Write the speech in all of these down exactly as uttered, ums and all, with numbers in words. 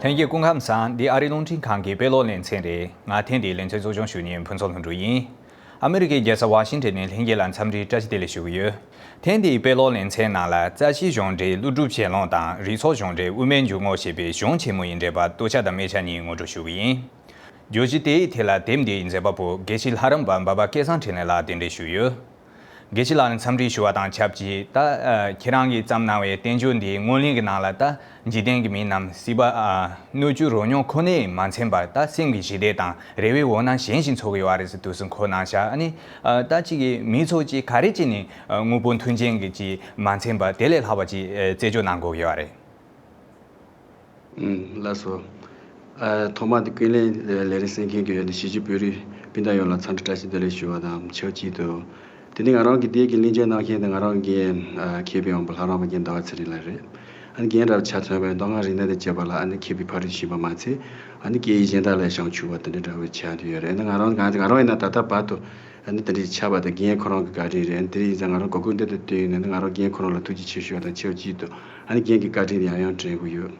ལྷན་རྒྱས་སྐུ་ཁམས་བཟང་། འདི་ཨ་རིའི་རླུང་འཕྲིན་ཁང་གི་དཔེ་ཀློག་ལེ་ཚན་རེད། ང་ཐེངས་འདིའི་ལེ་ཚན་གཙོ་སྐྱོང་ཞུ་མཁན་ཕུན་ཚོགས་ལྷུན་གྲུབ་ཡིན། ཨ་མི་རི་ཀའི་རྒྱལ་ས་ཝ་ཤིང་ཊོན་ནས་ལྷན་རྒྱས་ལ་འཚམས་འདྲིའི་བཀྲ་ཤིས་བདེ་ལེགས་ཞུ་གི་ཡོད། ཐེངས་འདིའི་དཔེ་ཀློག་ལེ་ཚན་ནང་ལ་རྩ་ཆེའི་གཞུང་འབྲེལ་ཀླུ་སྒྲུབ་ཞལ་ལུང་དང་རིགས་ཚོགས་གཞུང་འབྲེལ་དབུ་མའི་འཇུག་ངོགས་ཞེས་པའི་གཞུང་ཆེན་མོ་ཡི་འགྲེལ་པ་ལྟོ་ཆས་དང་སྨད་ཆས་གཉིས་ངོ་སྤྲོད་ཞུ་གི་ཡིན། བརྗོད་གཞི་དེའི་ཐད་ལ་དེབ་འདིའི་མཛད་པ་པོ་དགེ་བཤེས་ལྷ་རམས་པ་འབའ་པ་སྐལ་བཟང་འཕྲིན་ལས་ལགས་གདན་འདྲེན་ཞུས་ཡོད། དགེ་བཤེས་ལགས་ལ་འཚམས་འདྲི་ཞུ་བ་དང་ཆབས་ཅིག་ད་ཨ་ཁྱེད་རང་གིས་བརྩམས་གནང་བའི་བསྟན་བཅོས་འདིའི་སྔོན་གླེང་གི་ནང་ལ་ད་འཇིག་རྟེན་གྱི་མི་རྣམས་སྲིད་པ་ཨ་སྣོད་བཅུད་རོལ་མྱོང་ཁོ་ནས་མ་ཚིམ་པར་ད་སེམས་ཀྱི་ཞི་བདེ་དང་རེ་བའི་འོད་སྣང་གཞན་ཞིག་འཚོལ་གྱི་ཡོད་རེད་ཟེར་དུས་སུ་འཁོད་གནང་བཞག་ཨ་ནི་ཨ་ད་ཅིག་གི་མི་ཚོ་ཅིག་ག་རེ་བྱས་ནས་ཨ་དངོས་པོ་མཐུན་རྐྱེན་གྱིས་ཅིག་མ་ཚིམ་པར་དེ་ལས་ལྷག་པ་ཅིག་ཨ་རྩད་གཅོད་གནང་དགོས་ཀྱི་ཡོད་རེད། ཨུམ། ལགས་སོ། ཨ་ཐོག་མར་དེ་ཀུན་གླེང་ལས་རིམ་གསན་མཁན་གྱི་ཡོད་དེ་གཞིས་བྱེས་བོད་རིགས་སྤུན་ཟླ་ཡོངས་ལ་འཚམས་འདྲི་བཀྲ་ཤིས་བདེ་ལེགས་ཞུ་བ་དང་ཆབས་ཅིག་ཏུ། དེ་ནི་ང་རང་གི་དེབ་ཀྱི་གླེང་བརྗོད་གནང་མཁན་དེ་ང་རང་གི་ཨ་མཁས་པའི་དབང་པོ་ལྷ་རམས་པ་རྒན་ཟླ་བ་ཚེ་རིང་ལགས་རེད། ཨ་ནི་རྒན་རབས་ཆ་མཚོན་པའི་མདོ་སྔགས་རིག་གནས་དང་བཅས་པ་ལ་ཨ་ནི་མཁས་པའི་ཕ་རོལ་ཕྱིན་པ་མ་ཚད་ཨ་ནི་སྐད་ཡིག་གཞན་དག་ལ་བྱང་ཆུབ་པ་དེ་འདྲ་འདྲ་བོ་ཆགས་བསྡད་ཡོད་རེད། ཨ་ནི་ང་རང་ང་ང་རང་ཡིན་ན་ད་ལྟ་བར་དུ་ཨ་ནི་དེ་འདྲ་ཆགས་པ་དེ་རྒན་ཁོ་རང་གི་བཀའ་དྲིན་རེད། དེ་ཡིན་ཙང་ང་རང་གོ་སྐབས་འདི་ལྟར་བཏོན་ཡོད་ན་ནི་ང་རང་རྒན་ཁོ་རང་ལ་ཐུགས་རྗེ་ཆེ་ཞུ་བ་དང་ཆབས་ཅིག་ཏུ་ཨ་ནི་རྒན་གྱི་བཀའ་དྲིན་ཡང་ཡང་དྲན་གྱི་ཡོད།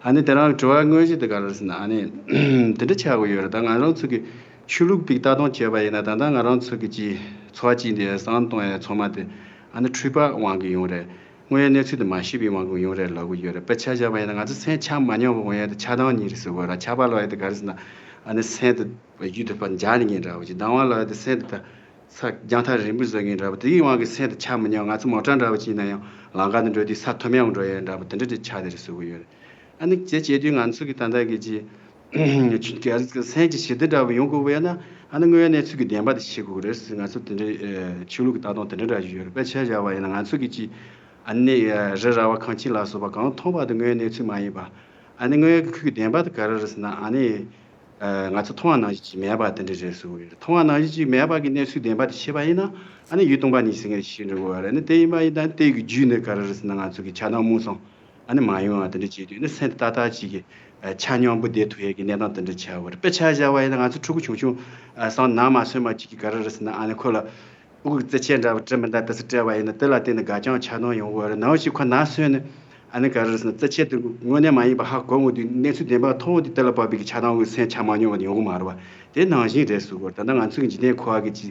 ཨ་ནི་དེ་རང་དྲི་བ་དངོས་གཞི་དེ་ག་རེ་ཟེར་ན་ཨ་ནི་དེ་འདྲ་ཆགས་ཀྱི་ཡོད་རེད། ད་ང་རང་ཚོ་གི་ཆོས་ལུགས་པའི་ལྟ་སྟངས་བྱས་པ་ཡིན་ན་ད་ལྟ་ང་རང་ཚོ་གི་ཅིག་འཚོ་བ་སྐྱིད་འདི་བསམ་གཏོང་ཡ་ཚང་མ་དེ་ཨ་ནི་འཁྲུལ་པ་དབང་གིས་ཡོང་རེད། དངོས་ཡོད་གནས་ཚུལ་དེ་མ་ཤེས་པའི་དབང་གིས་ཡོང་རེད་ལབ་ཀྱི་ཡོད་རེད། དཔེ་ཆ་བཞག་པ་ཡིན་ན་ང་ཚོ་སེམས་ཆགས་མ་མྱོང་བའི་དབང་ཡོད་དེ་ཆགས་སྡང་གཉིས་རེད་ཟེར་གྱི་ཡོད་རེད། ཆགས་པ་ལབ་ཡ་དེ་ག་རེ་ཟེར་ན་ཨ་ནི་སེམས་དེ་རྒྱུད་དེ་ཕར་འཇགས་ནས་ཉན་འདྲ་བོ་ཅིག་སྡང་བ་ལབ་ཡ་དེ་སེམས་དེ་ད། ས་རྒྱང་ཐག་རིང་པོ་བཟོ་མཁན་འདྲ་པོ་དེའི་དབང་གིས་སེམས་དེ་ཆགས་མི་ཉན། ང་ཚོ་མོ་ཊ་འདྲ་པོ་ཅིག་ཡིན་ན་ཡང་ལམ་ཁ་དེ་འགྲོ་དུས་ས་མཐོ་དམན་འགྲོ་ཡས་འདྲ་པོ་དེ་འདྲ་དེ་ཆགས་དེ་རེད་བཟོ་གི་ཡོད་རེད། ཨ་ནི་དེ་བྱེད་དུས་ང་ཚོ་གི་ད་ལྟ་གི་ཅི་སེམས་ཀྱི་ཞི་བདེ་འདྲ་པོ་ཡོང་དགོས་པ་ཡིན་ན་ཨ་ནི་དངོས་ཡོད་གནས་ཚུལ་གྱི་བདེན་པ་དེ་ཤེས་དགོས་རེད་ཟེར། ང་ཚོ་དེ་འདྲའི་ཆོས་ལུགས་ཀྱི་ལྟ་སྟངས་དེ་འདྲ་འདྲ་ཞིག་ཡོད་རེད། དཔེ་ཆ་བཞག་པ་ཡིན་ན་ང་ཚོ་གི་ཅི་ཨ་ནི་རི་ར་བ་ཁང་ཁྱིམ་ལ་སོགས་པ་གང་མཐོང་བ་དེ་དངོས་ཡོད་གནས་ཚུལ་མ་ཡིན་པ་ཨ་ནི་དངོས་ཡོད་ཀྱི་ཁུལ་གྱི་བདེན་པ་དེ་ག་རེ་རེད་ཟེར་ན་ཨ་ནི། ང་ཚོ་མཐོང་བ་ནང་བཞིན་ཅིག་མེད་པ་དེ་འདྲ་རེད་ཟེར་གྱི་ཡོད་རེད། མཐོང་བ་ནང་བཞིན་ཅིག་མེད་པ་གི་གནས་ཚུལ་བདེན་པ་དེ་ཤེས་པ་ཡིན་ན་ཨ་ནི་ཡུལ་སྟོང་པ་ཉིད་ཟེར་མཁན་ཞིག་འགྲོ་གི་ཡོད་རེད། ཨ་ནི་དེ་ཡིན་པ་ཡིན་ན་དེ་གི་རྒྱུ་ནི་ག་རེ་རེད་ཟེར་ན་ང་ཚོ་གི་ཆགས་སྡང་རྨོངས་གསུམ་ཨ་ནི་མ་ཡོང་བ་དེ་འདྲ་བྱེད་དུས་ནི་སེམས་དེ་ཏག་ཏག་ཅིག་གི་ཆ་སྙོམས་པོ་བསྡད་ཐུབ་ཡས་ཀྱི་གནས་སྟངས་དེ་འདྲ་ཆགས་ཡོད་རེད། དཔེ་ཆ་བཞག་པ་ཡིན་ན་ང་ཚོ་ཕྲུ་གུ་ཆུང་ཆུང་སང་ན་མ་སོན་མ་ཅིག་གི་ག་རེ་རེད་ཟེར་ན་ཨ་ནི་ཁོ་ལ། ཨུ་གུ་རྩེད་ཆས་འདྲ་བ་སྤྲད་མི་འདུག་དེ་ཚོ་སྤྲད་པ་ཡིན་ན་དེ་ལ་བརྟེན་ནས་དགའ་ལྕག་ཆགས་སྡང་ཡོང་གི་ཡོད་རེད། ནང་བཞིན་ཁོ་ན་སོན་ནས་ཨ་ནི་ག་རེ་རེད་ཟེར་ན་རྩེད་ཆས་དེ་དངོས་གནས་མ་ཡིན་པ་ཧ་གོ་འོང་དུས་གནས་ཚུལ་བདེན་པ་མཐོང་འོང་དུས་དེ་ལ་དཔག་པའི་གི་ཆགས་སྡང་གི་སེམས་ཆགས་མ་མྱོང་བ་ཡོང་གི་མ་རེད་པ། དེ་ནང་བཞིན་རེད་ཟེར་གི་ཡོད་རེད། ད་ལྟ་ང་ཚོ་གི་འཇིག་རྟེན་འཁོར་བ་གི་ཅིག་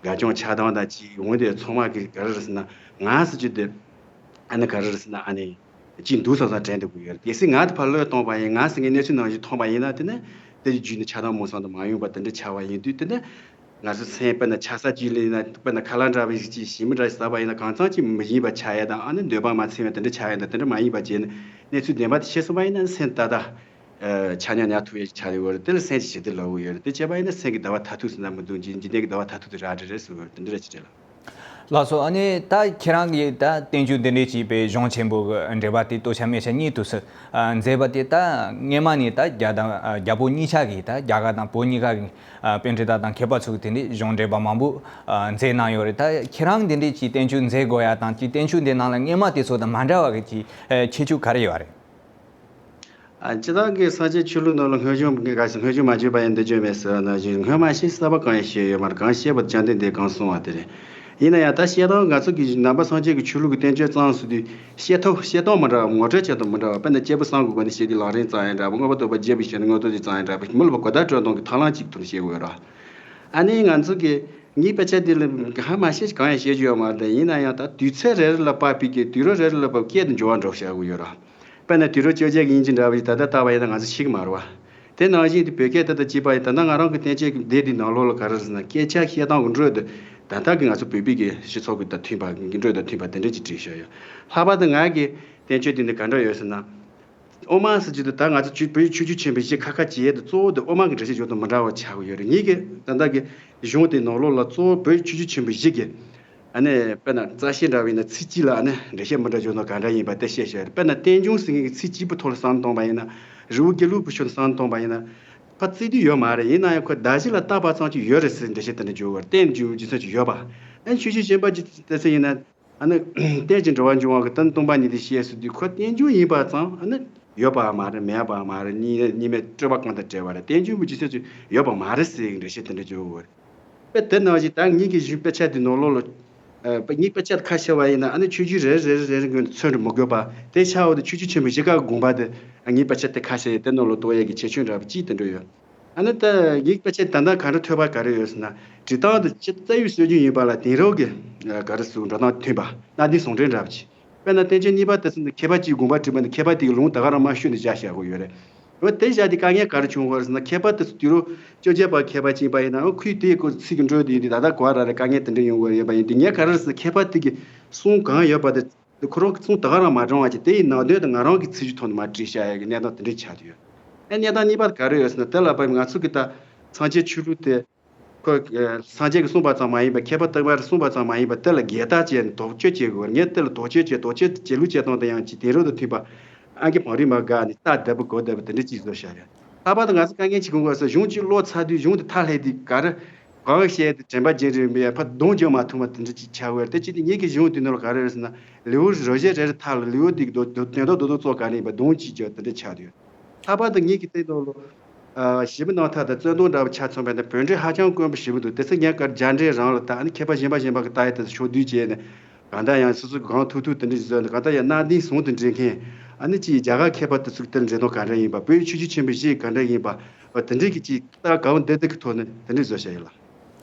དགའ་ལྕག་ཆགས་སྡང་དང་ཅིག་འོང་དུས་ཚང་མ་གི་ག་རེ་རེད་ཟེར་ན་ང་ཟེར་རྒྱུ་དེ་ཨ་ནི་ག་རེ་རེད་ཟེར་ན་ཨ་ནི་ཅིག་འདུག་བསམ་བསམ་དྲན་སྡོད་གི་ཡོད་རེད། གལ་སྲིད་ང་དེ་ཕར་བློས་གཏོང་པ་ཡིན་ང་ཟེར་མཁན་གནས་ཚུལ་ནང་བཞིན་མཐོང་པ་ཡིན་ན་དེ་ནི་དེ་ཡི་རྒྱུད་ནི་ཆགས་སྡང་རྨོངས་གསུམ་དུ་མ་ཡོང་པ་དེ་འདྲ་ཆགས་པ་ཡིན་དུས་དེ་ནི། ང་ཚོ་སེམས་དཔེར་ན་ཆགས་ས་ཅིག་ལ་ཡིན་ན་དཔེར་ན་ཁ་ལག་འདྲ་བ་ཞིག་ཅིག་ཞིམ་པོ་འདྲ་ཞིག་ཟ་བ་ཡིན་ན་གང་འཚམ་ཅིག་མི་ཡིན་པ་ཆགས་ཡ་དང་ཨ་ནི་འདོད་པ་མ་ཚིམ་ཡ་དེ་འདྲ་ཆགས་ཡ་དང་དེ་འདྲ་མ་ཡིན་པ་བྱས་ནས་གནས་ཚུལ་བདེན་པ་དེ་ཤེས་སོང་བ་ཡིན་ན་སེམས་ཏག་ཏག་ཆ་མཉམ་ཉར་ཐུབ་ཡ་ཞིག་ཆགས་ཡོད་རེད། དེ་ལ་སེམས་ཀྱི་ཞི་བདེ་ལབ་ཀྱི་ཡོད་རེད། དེ་བྱས་པ་ཡིན་ན་སེམས་ཀྱི་བདེ་བ་མཐར་ཐུག་ཟེར་ན་མི་འདུག་འཇིག་འཇིག་རྟེན་གྱི་བདེ་བ་མཐར་ཐུག་དེ་རག་འགྲིག་རེད་ཟེར་གྱི་ཡོད་རེད། དེ་འདྲ་རེད་ཅེས་དྲིས་ལ། ལགས་སོ། ཨ་ནི་ད་ཁྱེད་རང་གིས་ད་བསྟན་བཅོས་འདི་འདྲའི་བྱས་པའི་གཞུང་ཆེན་པོ་གི་འགྲེལ་པ་དེ་ལྟོ་ཆས་སྨད་ཆས་གཉིས་དུས་སུ་མཛད་པ་དེ་ད་སྔས་མ་ནས་ད་རྒྱ་དང་རྒྱ་བོད་གཉིས་ཆ་གི་ད་རྒྱ་གར་དང་བོད་གཉིས་ཀ་གི་པཎྜི་ཏ་དང་མཁས་པ་ཚོས་དེ་འདྲའི་གཞུང་འགྲེལ་པ་མང་པོ་མཛད་གནང་ཡོད་རེད། ད་ཁྱེད་རང་འདི་འདྲའི་ཅིག་བསྟན་བཅོས་མཛད་དགོས་ཡ་དང་ཅིག་བསྟན་བཅོས་འདི་ནང་ལ་སྔས་མ་དེ་ཚོ་དང་མ་འདྲ་བ་གི་ཅིག་ཁྱད་ཆོས་ག་རེ་ཡོད་རེད། ཨ་སྤྱིར་བཏང་གི་སངས་རྒྱས་ཆོས་ལུགས་ནང་ལ་སྔོན་བྱུང་གི་ག་ཞིག་སྔོན་བྱུང་མ་བརྗོད་པ་ཡང་འདི་བརྗོད་མེད་ཟེར་བ་ནང་བཞིན་སྔོན་མ་ཤེས་གསར་པ་གང་ཡང་ཤེས་ཡོད་མ་རེད། གང་ཤེས་པ་བཅོམ་ལྡན་འདས་གང་གསུང་བ་དེ་རེད། ཡིན་ན་ཡང་ད་བཤད་སྟངས་ང་ཚོ་གི་ནང་པ་སངས་རྒྱས་ཀྱི་ཆོས་ལུགས་ཀྱི་བསྟན་བཅོས་བརྩམས་ཟེར་དུས་བཤད་ཐབས་བཤད་སྟངས་མི་འདྲ་བ་ངོ་སྤྲོད་བྱེད་སྟངས་མི་འདྲ་བ། དཔེར་ན་སྐྱེས་བུ་བཟང་པོའི་སྒོ་ནས་བཤད་དུས་ལམ་རིམ་ཙམ་ཡང་འདྲ་པོ། མངོན་པར་རྟོགས་པ་རྒྱས་པར་བཤད་ན་མངོན་རྟོགས་རྒྱས་ཙམ་ཡང་འདྲ་པོ། མི་ལ་བ་གོ་བརྡ་སྤྲོད་སྟངས་ཀྱི་ཐབས་ལམ་གཅིག་ཐོག་ནས་བཤད་དགོས་ཡོད་རེད། ཨ་ནི་ང་ཚོ་གི་ངའི་དཔེ་ཆ་འདི་ལ་ཧ་མ་ཤེས་གང་ཡང་བཤད་རྒྱུ་ཡོད་མ་རེད། ཡིན་ན་ཡང་ད་དུས་ཚོད་རེ་རེ་ལ་དཔག་པའི་གི་དུས་རབས་རེ་རེ་ལ་དཔག་སྐད་དེ་འགྱུར་བ་འགྲོ་བཞག་གི་ཡོད་རེད། དཔེར་ན་དུས་རབས་བཅོ་བརྒྱད་ཀྱི་དབྱིན་ཇི་འདྲ་བ་ཞིག་ད་ལྟ་ལྟ་བ་ཡིན་ན་ང་ཚོ་ཤེས་ཀྱི་མ་རེད་བ། དེ་ནང་བཞིན་དུ་བོད་སྐད་ད་ལྟ་གཅིག་པ་ཡིན་ད་ལྟ་ང་རང་གི་བསྟན་བཅོས་ཀྱི་སྡེ་འདི་ནང་ལོགས་ལ་ག་རེ་ཟེར་ན་སྐད་ཆ་བཤད་སྟངས་ཀྱི་འགྲོས་དེ་ད་ལྟ་གི་ང་ཚོ་བོད་པའི་གི་སྤྱི་ཚོགས་ཀྱི་ད་མཐུན་པ་གི་འགྲོས་དང་མཐུན་པ་དེ་འདྲ་ཅིག་བྲིས་བཞག་ཡོད། ལྷག་པར་དུ་ང་གི་བསྟན་བཅོས་འདི་ནི་ག་འདྲ་ཡོད་ཟེར་ན། དབུ་མ་ཟེར་རྒྱུ་དེ་ད་ང་ཚོ་ཆོས་བོད་ཆོས་བརྒྱུད་ཆེན་པོའི་བཞི་ཁ་ཁ་བྱེད་ཡས་དེ་གཙོ་བོ་དེ་དབུ་མ་གི་འགྲེལ་བཤད་བརྗོད་དོན་མི་འདྲ་བ་ཆགས་ཀྱི་ཡོད་རེད། ངེད་ཀྱི་ད་ལྟ་གི་གཞུང་དེ་ནང་ལོགས་ལ་གཙོ་བོ་བོད་ཆོས་བརྒྱུད་ཆེན་པོའི་བཞི་གི་ཨ་ནི་དཔེར་ན་རྩ་ཤེ་འདྲ་བ་ཡིན་ན་ཚིག་གཅིག་ལ་ཨ་ནི་འགྲེལ་བཤད་མི་འདྲ་བརྗོད་དོན་ག་འདྲ་ཡིན་པ་དེ་བཤད་བཞག་ཡོད་རེད། དཔེར་ན་བསྟན་འབྱུང་ཟེར་མཁན་གྱི་ཚིག་གཅིག་པུ་ཐོག་ལ་བསམ་བློ་གཏོང་པ་ཡིན་ན་རི་བོ་དགེ་ལུགས་པའི་ཕྱོགས་ནས་བསམ་བློ་གཏོང་པ་ཡིན་ན་ཕར་བརྩི་དུས་ཡོད་མ་རེད། ཡིན་ན་ཡང་ཁོ་བརྡ་གཞི་ལ་བཏགས་པ་ཙམ་གྱིས་ཡོད་རེད་ཟེར་འགྲེལ་བཤད་དེ་འདྲ་བརྗོད་ཡོད་རེད། བསྟན་འབྱུང་རྒྱུ་མཚན་གྱིས་ཡོད་པ། ཨ་ནི་ཆོས་བརྒྱུད་གཞན་པ་ཅིག་ལྟ་ཚུལ་ཡིན་ན། ཨ་ནི་རྟེན་ཅིང་འབྲེལ་བར་འབྱུང་བ་གི་ད་ནི་སྟོང་པ་ཉིད་དེ་ཤེས་ཟེར་དུས་ཁོ་རྟེན་འབྱུང་ཡིན་པ་ཙམ་ཨ་ནི་ཡོད་པ་མ་རེད། མེད་པ་མ་རེད། གཉིས་གཉིས་མེད་སྤྲོས་པ་གང་དང་བྲལ་བ་རེད། རྟེན་འབྱུང་གི་རྒྱུ་མཚན་ཚོ་ཡོད་པ་མ་རེད་ཟེར་གི་འགྲེལ་བཤད་དེ་འདྲ་བརྗོད་ཡོད་རེད། དཔེ་དེ་ནང་བཞིན་ད་ངེད་ཀྱི་གཞུང་དཔེ་ཆ་དེ་ནང་ལོགས་ལ་ ཨ་ངའི་དཔེ་ཆ་ཁ་ཤས་པ་ཡིན་ན་ཨ་ནི་ཆོས་བརྒྱུད་རེ་རེ་རེ་རེ་ངོས་ནས་མཚོན་དུ་མི་དགོས་པ་དེ་ཆ་འོ་དེ་ཆོས་བརྒྱུད་ཆེན་པོ་བཞི་ཀ་དགོངས་པ་དེ་ངའི་དཔེ་ཆ་དེ་ཁ་ཤས་ཡིན་དེ་ནང་ལོ་ཏོག་ཡས་ཀྱི་ཁྱད་ཆོས་འདྲ་པོ་ཅིག་དེ་འདྲ་ཡོད། ཨ་ནི་ད་ངའི་དཔེ་ཆ་ད་ལྟ་ག་རེ་ཐོས་པ་ག་རེ་ཡོད་ཟེར་ན་འབྲི་སྟངས་དེ་ཅི་རྩ་བའི་སྲོལ་རྒྱུན་ཡིན་པ་ལ་དེང་རབས་ཀྱི་ག་རེ་ཟེར་འགྲོ་སྟངས་མཐུན་པ་གནའ་དེང་ཟུང་འབྲེལ་འདྲ་པོ་ཅིག་དཔེར་ན་བསྟན་བཅོས་གཉིས་པ་དེ་ཚོ་ནི་མཁས་པ་གཅིག་དགོངས་པ་བྲིས་པ་ནི་མཁས་པ་དེ་གི་ལུང་ད་ག་རང་མར་ཤོད་ནས་བཞག་བཞག་གི་ཡོད་རེད། འོ་དེ་བཞག་དེ་དཀའ་ངལ་ག་རེ་བྱུང་བ་རེད་ཟེར་ན་མཁས་པ་དེ་ཚོ་དུས་རབས་བཅོ་བརྒྱད་པ་མཁས་པ་ཅིག་ཡིན་པ་ཡིན་ན་འོ་ཁོས་དེའི་སྐོར་ཚིག་གི་འགྲོས་དེ་ཡིན་དུས་ད་ལྟ་གོ་བ་ར་རེ་དཀའ་ངལ་དེ་འདྲ་ཡོང་གི་ཡོད་པ་ཡིན་དུས་ངས་ག་རེ་ཟེར་ན་མཁས་པ་དེ་གི་གསུང་གང་ཡོད་པ་དེ་ཁོ་རང་གི་གསུང་ད་ག་རང་མ་དྲངས་པ་ཅིག་དེ་ཡི་ནང་དོན་དེ་ང་རང་གི་ཚིག་གི་ཐོག་ནས་མར་བྲིས་བཞག་ཡ་གི་གནས་སྟངས་དེ་འདྲ་ཆགས་བསྡད་ཡོད། ཨ་གནས་སྟངས་གཉིས་པ་དེ་ག་རེ་ཡོད་ཟེར་ན་དེ་ལ་བབ་ང་ཚོ་གི་ད་སངས་རྒྱས་ཆོས་ལུགས་དེ། ཁོས་ཨ་སངས་རྒྱས་ཀྱིས་གསུངས་པ་ཙམ་མ་ཡིན་པར་མཁས་པ་སྟོན་པར་གསུངས་པ་ཙམ་མ་ཡིན་པར་དེ་ལ་རྒྱས་བཏགས་བྱས་ནས་དོགས་གཅོད་བྱེད་དགོས། ངས་དེ་ལ་དོགས་གཅོད་བྱས་དོགས་གཅོད་བྱེད་ལུགས་བྱེད་སྟངས་དེ་ཡང་ཅིག་དེང་རབས་དང་མཐུན་པ་ཨང་ཀི་བང་རིམ་མ་འགག་ནས་རྟགས་བདེ་པོ་གོ་བདེ་པོ་དེ་འདྲ་ཅིག་བཟོ་བཞག་ཡོད། ལྷག་པར་དུ་ང་ཚོ་དཀའ་ངལ་ཅིག་གོ་དགོས་ཟེར་གཞུང་གཅིག་ཀློག་ཚར་དུས་གཞུང་དེ་མཐའ་ལྷེ་དུས་ག་རེ་གང་བཤད་དེ་དྲན་པ་བརྗེད་རེད་མི་ཡ་ཕ་གདོང་འཇོག་མ་ཐུབ་པ་དེ་འདྲ་ཅིག་ཆགས་ཡོད་རེད། དེ་ཅི་སྟེ་ངེད་ཀྱི་གཞུང་དེ་ནང་ལ་ག་རེ་རེད་ཟེར་ན་ལེའུ་རེ་བཞི་རེ་རེ་མཐའ་ལ་ལེའུ་དེ་གི་དོན་དག་རྡོག་རྡོག་ཙོག་ག་རེ་ཡིན་པ་གདོང་གཅིག་བརྗོད་དེ་འདྲ་ཆགས་ཡོད། ལྷག་པར་དུ་ངེད་ཀྱི་སྟེང་དུ་ལོ། ཞི་མི་རྣམ་ཐར་དང་བརྩོན་འགྲུས་འདྲ་བ་ཆ་མཚོན་པ་ཡིན་ན་བོད་འགྲེལ་ཧ་ཅང་དཀོན་པོ་ཞེ་པོ་འདུག་དེ་ཚོ་ངས་གར་རྒྱ་འགྲེལ་རང་ལ་ལྟ་ཨ་ནི་མཁས་པ་གཞན་པ་གཞན་པ་གི་ལྟ་ཡ་དེ་ཚོ་ཕྱོགས་བསྡུས་བྱས་ནས་གང་ལྟར་ཡང་སོ་སོ་གང་ཐུབ་ཐུབ་དེ་འདྲ་བཟོས་ནས་གང་ལྟར་ཡང་གནའ་དེང་ཟུང་དུ་འབྲེལ་མཁན་ཨ་ནི་ཅིག་རྒྱ་གར་མཁས་པ་དེ་ཚོ་གི་དེར་འགྲེལ་དོན་ག་འདྲ་ཡིན་པ་བོད་ཆོས་བརྒྱུད་ཆེན་པོའི་གཞི་ག་འདྲ་ཡིན་པ་དེ་འདྲའི་གི་ཅིག་ལྟ་གང་བདེ་བདེ་གི་ཐོག་ནས་དེ་འདྲ་བཟོས་བྱས་ཡོད་ལ།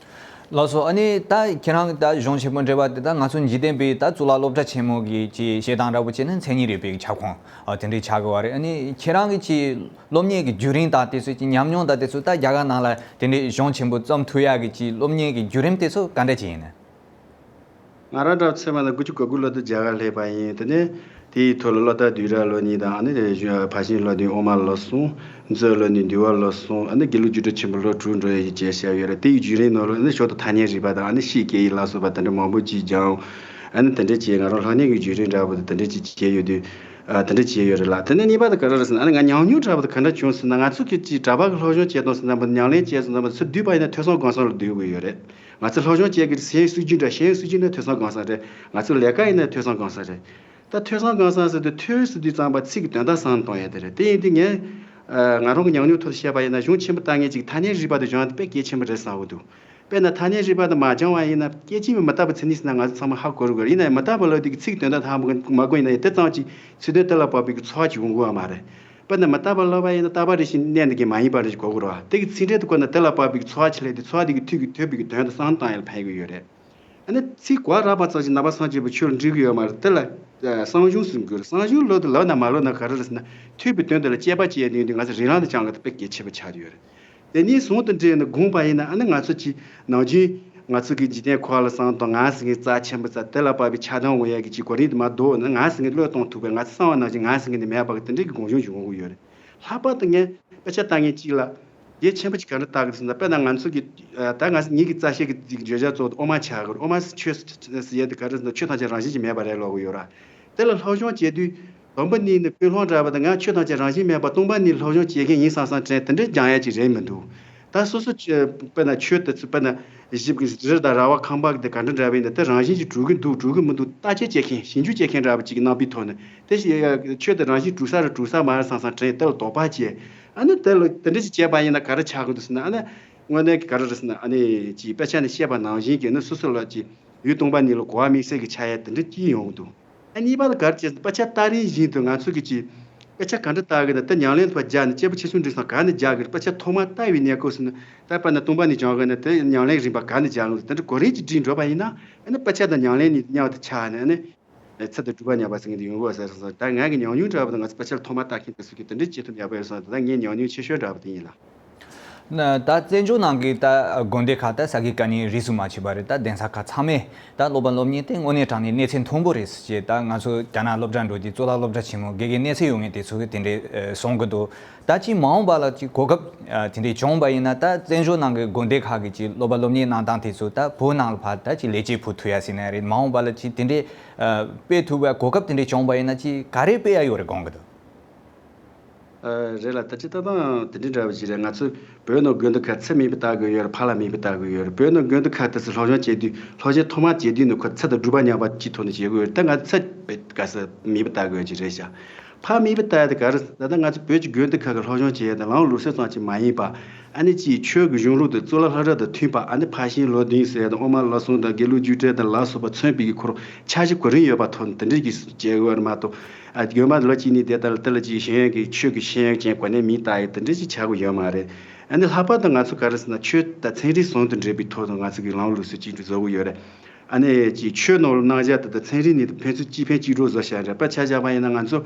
ལགས་སོ། ཨ་ནི་ད་ཁྱེད་རང་གི་ད་གཞུང་ཆེན་པོ་འབྲེལ་བ་དེ་ད་ང་ཚོ་འཇིག་རྟེན་པའི་ད་གཙུག་ལག་སློབ་གྲྭ་ཆེན་མོ་གི་ཅིག་བཤད་སྟངས་འདྲ་པོ་བྱས་ན་མཚན་ཉིད་རིག་པའི་ཁྱབ་ཁོངས་ཨ་དེ་འདྲའི་ཆགས་ཀྱི་ཡོད་རེད། ཨ་ནི་ཁྱེད་རང་གི་ཅིག་སློབ་གཉེར་གྱི་བརྒྱུད་རིམ་དང་དེ་ཚོའི་ཅིག་ཉམས་མྱོང་དང་དེ་ཚོ་ད་རྒྱ་གར་ནང་ལ་དེ་འདྲའི་གཞུང་ཆེན་པོ་བརྩམས་ཐུབ་ཡག་གི་ཅིག་སློབ་གཉེར་གྱི་བརྒྱུད་རིམ་དེ་ཚོ་ག་འདྲ་ཅིག་ཡིན་ན། ང་རང་འདྲ་ཚོད་མ་ན་དགུ་བཅུ་གོ་དགུ་ལོ་དུ་རྒྱ་གར་སླེབས་པ་ཡིན། དེ་ནས་དེའི་ཐོག་ལ་བློ་བདེ་བདུད་ར་ལོ་གཉིས་དང་ཨ་ནི་ཕར་ཕྱིན་བློ་བདེ་དབུ་མ་ལོ་གསུམ། མཛོད་བློ་གཉིས་འདུལ་བ་ལོ་གསུམ། ཨ་ནི་དགེ་ལུགས་རྒྱུགས་སྤྲོད་ཆེན་པོ་ལོ་དྲུག་འགྲོ་ཡི་བཅས་བྱས་ཡོད་རེད། དེ་ཡི་བརྒྱུད་རིམ་ནང་ལ་ཨ་ནི་ཞོར་དུ་ཐ་སྙད་རིག་པ་དང་ཨ་ནི་ཤེས་སྐད་ཡིག་ལ་སོགས་པ་དེ་འདྲ་མང་པོ་ཅིག་སྦྱངས། ཨ་ནི་དེ་འདྲ་བྱས་ང་རང་ལྷག་གནས་ཀྱི་བརྒྱུད་རིམ་འདྲ་པོ་དེ་དེ་འདྲ་ཅིག་བྱས་ཡོད་དུས་ཨ་དེ་འདྲ་བྱས་ཡོད་རེད་ལ། དེ་ནས་གཉིས་པ་དེ་ག་རེ་རེད་ཟེར་ན་ཨ་ནི་ང་ཉམས་མྱོང་འདྲ་པོ་དེ་ག་འདྲ་བྱུང་ཟེར་ན་ང་ཚོ་གི་ཅིག་གྲྭ་པ་གི་སློབ་སྦྱོང་བྱེད་སྟངས་ཟེར་ན་མི་ཉམས་ལེན་བྱས་ཟེར་ན་མི་ཚུར་བསྡུས་པ་ཡིན་ན་ཐོས་བསམ་སྒོམ་གསུམ་ལ་བསྡུ་དགོས་ཡོད་རེད། ང་ཚོ་སློབ་སྦྱོང་བྱེད་ཀྱི་ཤེས་ཡོན་སྲིད་ཇུས་འདྲ་ཤེས་ཡོན་སྲིད་ཇུས་ནི་ཐོས་བསམ་སྒོམ་གསུམ་རེད། ང་ཚོ་ལས་ཀ་ཡིན་ན་ཐོས་བསམ་སྒོམ་གསུམ་རེད། ད་ཐོས་བསམ་སྒོམ་གསུམ་ཟེར་དུས་ཐོས་ཟེར་དུས་ཙམ་པ་ཚིག་གི་དོན་དག་བསམ་བློ་གཏོང་ཡ་དེ་རེད། དེ་ཡིན་དུས་ངས་ཨ་ང་རང་གི་ཉམས་མྱོང་ཐོག་ཏུ་བཤད་པ་ཡིན་ན་གཞུང་ཆེན་པོ་ལྟ་མཁན་ཅིག་ཐ་སྙད་རིག་པ་དེ་སྦྱང་ཡ་དེ་དཔེ་གལ་ཆེན་པོ་རེད་བསམ་གྱི་འདུག་དཔེར་ན་ཐ་སྙད་རིག་པ་དེ་མ་སྦྱང་བ་ཡིན་ན་སྐད་ཅིག་མི་མི་རྟག་པའི་མཚན་ཉིད་ཟེར་ན་ང་ཚོ་ཚང་མ་ཧ་གོ་རུ་གོ་ཡིན་ན་ཡང་མི་རྟག་པ་ལབ་དུས་ཀྱི་ཚིག་དོན་དག་ཧ་མ་གོ་མ་གོ་ཡིན་ན་ཡང་དེ་ཙམ་ཅིག་ཚིག་དོན་དེ་ལ་དཔག་པའི་གི་ཚོར་བ་ཅིག་ཡོང་གི་ཡོད་མ་རེད། དཔེར་ན་མི་རྟག་པ་ལབ་པ་ཡིན་ན་རྟག་པ་རེ་ཞིག་གནས་འདི་གའི་མ་ཡིན་པ་རེ་ཞིག་གོ་དགོས་རེད་བ། དེ་གི་ཚིག་འགྲེལ་དུ་བཀོད་ན་དེ་ལ་དཔག་པའི་གི་ཚོར་བ་ཆེ་ལས་དེ་ཚོར་བ་དེ་གི་མཐུད་ཀྱི་ཐོས་པའི་གི་དོན་དུ་བསམ་བཏང་ཡ་ལ་ཕན་གི་ཡོད་རེད། ཨ་ནི་ཚིག་གོ་རག་པ་ཙམ་ཞིག་ནང་པ་སངས་རྒྱས་པའི་ཆོས་ལ་འགྲིག་གི་ཡོད་མ་རེད། དེ་ལ་ཨ་བསམ་བྱུང་ཟེར་དགོས་རེད། བསམ་བྱུང་ལབ་དང་ལབ་ན་མ་ལབ་ན་ག་རེ་རེད་ཟེར་ན་ཐོས་པའི་དོན་དེ་ལ་དཔྱད་པ་བྱས་ནས་འདི་ང་ཚོ་རིགས་ལམ་དུ་སྦྱང་དགོས་དེ་དཔེ་གལ་ཆེ་བ་ཆགས་ཡོད་རེད། དེ་གཉིས་ཟུང་དུ་འབྲེལ་ནས་དགོངས་པ་ཡིན་ན་ཨ་ནི་ང་ཚོ་གྱི་ནམ་རྒྱུན་ང་ཚོ་གི་འཇིག་རྟེན་འཁོར་བ་ལ་བསམ་དང་ང་ཟེར་མཁན་རྩ་ཆེན་པོ་རྩ་དེ་ལ་དཔག་པའི་ཆགས་སྡང་འོང་ཡས་ཀྱི་ཅིག་གོ་རིམ་དེ་མར་ལྡོག་ན་ང་ཟེར་མཁན་བློས་གཏོང་ཐུབ་པའི་ང་ཚོ་གསང་བ་ནང་བཞིན་ང་ཟེར་མཁན་དེ་མེད་པ་གི་དེ་འདྲའི་གི་དགོངས་ཞུ་ཞུ་འོང་གི་ཡོད་རེད། ལྷག་པར་དུ་ངས་དཔེ་ཆ་ལྟ་མཁན་གཅིག་ལ་གལ་ཆེན་པོ་ཅིག་ག་རེ་ལྟ་གི་ཟེར་ན་དཔེར་ན་ང་ཚོ་གི་ད་ང་ཉིད་ཀྱི་རྩ་ཤེས་ཀྱི་བརྗོད་བྱ་གཙོ་བོ་དབུ་མ་ཆགས་གི་རེད། དབུ་མ་ཆོས་ཟེར་ཡས་དེ་ག་རེ་ཟེར་ན་ཆོས་ཐམས་ཅད་རང་བཞིན་གྱིས་མེད་པ་རེད་ལབ་གི་ཡོད་ར། དེ་ལ་སློབ་སྦྱོང་བྱེད་དུས་སྡོམ་པ་གཉིས་ནི་ཀུན་སློང་འདྲ་བ་དང་ང་ཆོས་ཐམས་ཅད་རང་བཞིན་མེད་པ་སྟོང་པ་ཉིད་སློབ་སྦྱོང་བྱེད་མཁན་ཡིན་བསམ་བསམ་དྲན་དེ་འདྲའི་སྦྱང་ཡ་ཅིག་རེད་མི་འདུག་ད་སོ་སོ་ཆོས་དཔེར་ན་ཆོས་དེ་ཚོ་དཔེར་ན་ཞིབ་ཀྱི་རི་དང་ར་བ་ཁང་པ་གི་དེ་ག་འདྲ་འདྲ་བ་ཡིན་ན་དེ་རང་བཞིན་གྱིས་གྲུབ་ཀྱི་འདུག་གྲུབ་ཀྱི་མི་འདུག་བརྟག་དཔྱད་བྱེད་མཁན་ཞིབ་འཇུག་བྱེད་མཁན་འདྲ་བ་ཅིག་གི་རྣམ་པའི་ཐོག་ནས་དེ་ཞིག་ཆོས་དེ་རང་བཞིན་གྲུབ་ས་རེད་གྲུབ་ས་མ་རེད་བསམ་བསམ་དྲན་དེ་ལ་དོགས་པ་བྱས། ཨ་ནི་དེ་ལ་དེ་འདྲ་ཞིག་བྱས་པ་ཡིན་ན་ག་རེ་ཆགས་ཀྱི་འདུག་ཟེར་ན་ཨ་ནི་དངོས་གནས་ཀྱི་ག་རེ་རེད་ཟེར་ན་ཨ་ནི་ཅིག་དཔེ་ཆ་ནས་བཤད་པ་ནང་བཞིན་གྱི་ནི་སོ་སོ་ལ་ཅིག་ཡུལ་སྟོང་པ་ཉིད་ལ་གོ་བ་དམིགས་བསལ་གྱི་ཆགས་ཡ་དེ་འདྲ་ཅིག་ཡོང་གི་འདུག་ཨ་གཉིས་པ་ལ་ག་རེ་བྱས་ཟེར་ན་དཔེ་ཆ་ལྟ་རིམ་བཞིན་དུ་ང་ཚོ་གི་ཅིག་དཔེ་ཆ་ག་འདྲ་ལྟ་གི་ན་དེ་ཉམས་ལེན་དུ་བ་རྒྱག་ནས་དཔྱད་པ་ཆེ་ཆུང་འགྲིག་སོང་ག་ནས་རྒྱག་གི་རེད། དཔེ་ཆ་ཐོག་མར་ལྟ་བའི་གནས་སྐབས་སུ་ནི་ད་དཔེར་ན་སྟོང་པ་ཉིད་སྦྱང་གི་ན་དེ་ཉམས་ལེན་རིམ་པ་ག་ནས་རྒྱག་གི་རེད། དེ་འདྲ་གོ་རིམ་གྱིས་བསྒྲིགས་འགྲོ་བ་ཡིན་ན་ཨ་ནི་དཔེ་ཆ་དང་ཉམས་ལེན་གཉིས་མཉམ་དུ་ཆགས་ནས་ཨ་ནི། ཚད་དང་གྲུབ་པ་མཉམ་པ་ཟེར་མཁན་དེ་ཡོང་གི་ཡོད་ཟེར་སོང་། ད་ང་གི་ཉམས་མྱོང་འདྲ་པོ་དང་ང་ཚོ་དཔེ་ཆ་ཐོག་མར་ལྟ་མཁན་དེ་ཚོ་གིས་དེ་འདྲའི་བྱེད་ཐུབ་ཡག་པོ་ཡོད་སོང་། ད་ལྟ་ངའི་ཉམས་མྱོང་ཆེ་ཤོས་འདྲ་པོ་དེ་ཡིན་ལ། ན་ད་བཙན་བྱོལ་ནང་གི་ད་དགོན་སྡེ་ཁག་ད་ས་དགེ་བཀའ་རྙིང་རིས་སུ་མ་ཆད་པ་རེད། ད་གདན་ས་ཁག་ཚང་མས་ད་སློབ་པ་སློབ་གཉེར་དེ་དངོས་གནས་དྲང་གནས་གནས་ཚད་མཐོན་པོ་རེད་ཟེར་ཅེས། ད་ང་ཚོ་རྒྱ་ནག་སློབ་གྲྭ་འགྲོ་དུས་གཙུག་ལག་སློབ་གྲྭ་ཆེན་མོ་དགེ་རྒན་གནས་ཚད་ཡོད་མཁན་དེ་ཚོ་གིས་དེ་འདྲའི་གསུང་གི་འདུག་ད་ཅིག་མ་འོངས་པ་ལ་ཅིག་གོ་སྐབས་ཨ་དེ་འདྲའི་བྱུང་བ་ཡིན་ན་ད་བཙན་བྱོལ་ནང་གི་དགོན་སྡེ་ཁག་གི་ཅིག་སློབ་པ་སློབ་གཉེར་གནང་སྟངས་དེ་ཚོ་ད་བོད་ནང་ལ་ཕར་ད་ཅིག་ལེགས་སྐྱེས་ཕུལ་ཐུབ་ཡ་ཟེར་ན་རེད། མ་འོངས་པ་ལ་ཅིག་དེ་འདྲའི་ཨ་སྤེལ་ཐུབ་པའི་གོ་སྐབས་དེ་འདྲའི་བྱུང་བ་ཡིན་ན་ཅིག་ག་རེ་སྤེལ་ཡ་ཡོད་རེད་དགོངས་ཀྱི་འདུག་ཨ་རེད་ལ་ད་ཅི་ལྟ་སྟངས་དེ་འདྲའི་འདྲ་བ་ཞིག་རེད། ང་ཚོ་བོད་ནང་དགོན་སྡེ་ཁག་ཚད་མེད་པ་ལྟ་གི་ཡོད་རེད། ཕར་ལ་མེད་པ་ལྟ་གི་ཡོད་རེད། བོད་ནང་དགོན་སྡེ་ཁག་དེ་ཚོ་སློབ་སྦྱོང་བྱེད་དུས་སློབ་ཆེན་ཐོག་མར་བྱེད་དུས་ནས་ཁོ་ཚད་དང་གྲུབ་པ་མཉམ་པ་ཅིག་ཐོག་ནས་བྱེད་དགོས་ཡོད་རེད། ད་ང་ཚད། པའི་ག་ས་མེད་པ་ལྟ་དགོས་ཀྱི་རེད་ཤག་ཕ་མེད་པ་ལྟ་ཡ་དེ་ག་རེ་ད་ལྟ་ང་ཚོ་བོད་ཀྱི་དགོན་སྡེ་ཁག་གི་སློབ་སྦྱོང་བྱེད་ཡ་དང་ལམ་ལུགས་སྲོལ་ཙམ་གྱིས་མ་ཡིན་པ། ཨ་ནི་ཅིག་ཆོས་ཀྱི་གཞུང་ལུགས་དང་གཙུག་ལག་སློབ་གྲྭ་དང་མཐུན་པ། ཨ་ནི་ཕར་ཕྱིན་ལོ་བདུན་ཟེར་ཡ་དང་དབུ་མ་ལོ་གསུམ་དང་དགེ་ལུགས་རྒྱུགས་སྤྲོད་དང་ལ་སོགས་པ་མཚོན་པའི་གི་ཁོ་རང་འཆར་གཞི་གོ་རིམ་ཡོད་པ་ཐོག་ནས་དེ་འདྲས་ཀྱི་བྱེད་དགོས་རེད་མ་གཏོགས། ཨ་དགོན་པ་ལོ་གཅིག་གཉིས་དེ་ལྟར་དེ་ལ་ཅིག་ཤེས་ཡོན་གྱི་ཆོས་ཀྱི་ཤེས་ཡོན་ཅན་གོ་གནས་མེད་ལྟ་ཡ་དེ་འདྲས་ཅིག་ཆགས་ཀྱི་ཡོད་མ་རེད། ཨ་ནི་ལྷག་པར་དུ་ང་ཚོ་ག་རེ་ཟེར་ན་ཆོས་དང་ཚན་རིག་ཟུང་དུ་འབྲེལ་བའི་ཐོག་ཏུ་ང་ཚོ་གི་ལམ་ལུགས་སྲོལ་ཅིག་བཟོ་གི་ཡོད་རེད། ཨ་ནི་ཅིག་ཆོས་ནང་ལ་གནང་བཞག་དེ་དང་ཚན་རིག་ནས་དང་ཕན་ཚུན་གཅིག་ཕན་གཅིག་གྲོགས་བཟོ་བྱ་རེད། དཔེ་ཆ་བཞག་པ་ཡིན་ན་ང་ཚོ་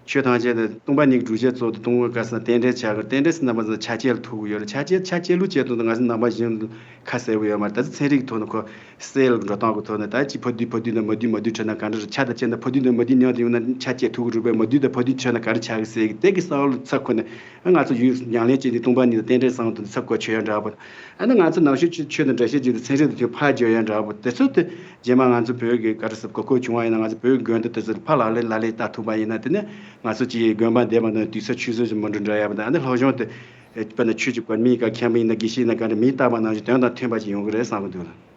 ཆོས་ཐམས་ཅད་དེ་སྟོང་པ་ཉིད་སྒྲུབ་བྱེད་གཙོ་དང་སྟོང་པ་ག་ཟེར་ན་རྟེན་འབྲེལ་ཆགས་ཀྱི་རྟེན་འབྲེལ་ཟེར་ན་མ་ཟེར་ན་ཆ་བཅས་ལ་ཐུག་གི་ཡོད་རེད། ཆ་བཅས་ཆ་བཅས་ལུགས་བྱེད་སྟངས་དེ་ང་ཚོ་ནང་པ་གཞན་ལ་ཁ་གསལ་པོ་ཡོད་མ་རེད། ད་ཚོ་ཚན་རིག་གི་ཐོག་ནས་ཁོ་སེལ་འགྲོ་སྟངས་ཀྱི་ཐོག་ནས་ད་ཅིག་ཕོ་དུས་ཕོ་དུས་དང་མོ་དུས་མོ་དུས་ཁྲོད་ན་ག་འདྲ་རེད། ཆ་དང་ཆ་དང་ཕོ་དུས་དང་མོ་དུས་མཉམ་དུ་ཡོང་ན་ཆ་བཅས་ཐུག་གི་རེད་པས། མོ་དུས་དང་ཕོ་དུས་ཁྲོད་ན་ག་རེ་ཆགས་ཀྱི་ཟེར་གི་དེ་གི་བསམ་བློ་ཚ་ཁོ་ནས་ང་ཚོ་ཡུལ་ཉམས་ལེན་བྱེད་དུས་སྟོང་པ་ཉིད་དང་རྟེན་འབྲེལ་ཟེར་དེ་ཚབ་གོ་ཆོད་ཡ་འདྲ་པོ། ཨ་ནི་ང་ཚོ་ནང་ཆོས་ཆོས་ཆོས་དང་འགྲེལ་བཤད་བྱེད་དུས་ཚན་རིག་དང་ཐོག་ཕར་འཇོག་ཡ་འདྲ་པོ་དེ་ཚོ་དེ་རྗེས་མ་ང་ཚོ་བོད་ཀྱི་ག་རེ་ཟེར་གོ་སྐབས་བྱུང་བ་ཡིན་ན་ང་ཚོ་བོད་ཀྱི་དགོན་སྡེ་དེ་ཚོ་ཕར་ལག་ལེན་ལག་ལེན་བསྟར་ཐུབ་པ་ཡིན་ན། དེ་ནས་ང་ཚོ་ཀྱི་དགོན་པ་འདས་པ་ནང་དུས་ཚོད་ཆུད་ཟོས་ཀྱི་མི་འགྲོ་འདྲ་ཡ་པ་དང་། ཨ་ནི་སློབ་སྦྱོང་དེ་དཔེར་ན་ཆོས་ཀྱི་གོ་མིང་ག་མཁན་པོ་ཡིན་ན་དགེ་བཤེས་ཡིན་ན་ག་འདྲ་མིང་བཏགས་པ་ནང་བཞིན་དོན་དང་མཐུན་པ་ཅིག་ཡོང་གི་རེད་བསམ་གི་འདུག་ལགས།